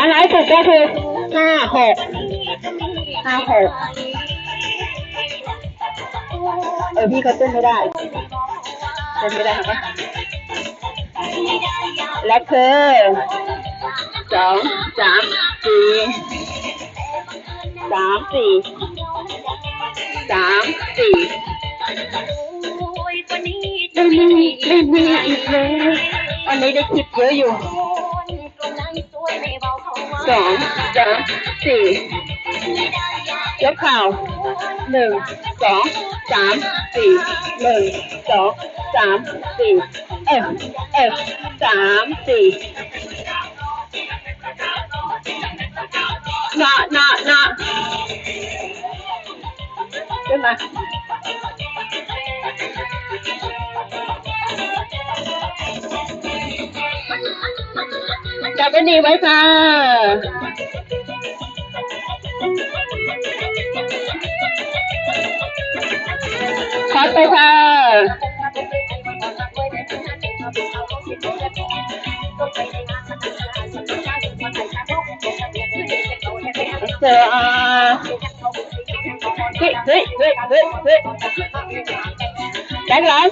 ອັນໄລຖືກບໍ່ຖືກ? ຫ້າ ຫົກ ຫ້າ ຫົກ. ເອີ ພີ່ເຂົາເຕັ້ນໄດ້ ເຕັ້ນໄດ້ເຂົາກໍ ແລະຄື ສອງ ສາມ ສີ່ ສາມ ສີ່ ສາມ ສີ່. ໄດ້ມີ ໄດ້ມີອີກແລ້ວ ອັນນີ້ໄດ້ຄລິບເຍອະຢູ່. ສອງ ສາມ ສີ່ ຍົກເຂົ່າ ໜຶ່ງ ສອງ ສາມ ສີ່ ໜຶ່ງ ສອງ ສາມ ສີ່ ເອີ ເອີ ສາມ ສີ່ ເນາະ ເນາະ ເນາະ. ຂຶ້ນມາ ຈັບອັນນີ້ໄວ້ຄ່ະ ຄອດໄປຄ່ະ. ເສືອ ເຮີ້ຍ ເຮີ້ຍ ເຮີ້ຍ ເຮີ້ຍ ເຮີ້ຍ ແບັກຫຼັງ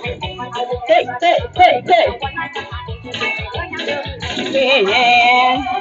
ເຮີ້ຍ ເຮີ້ຍ ເຮີ້ຍ ເຮີ້ຍ.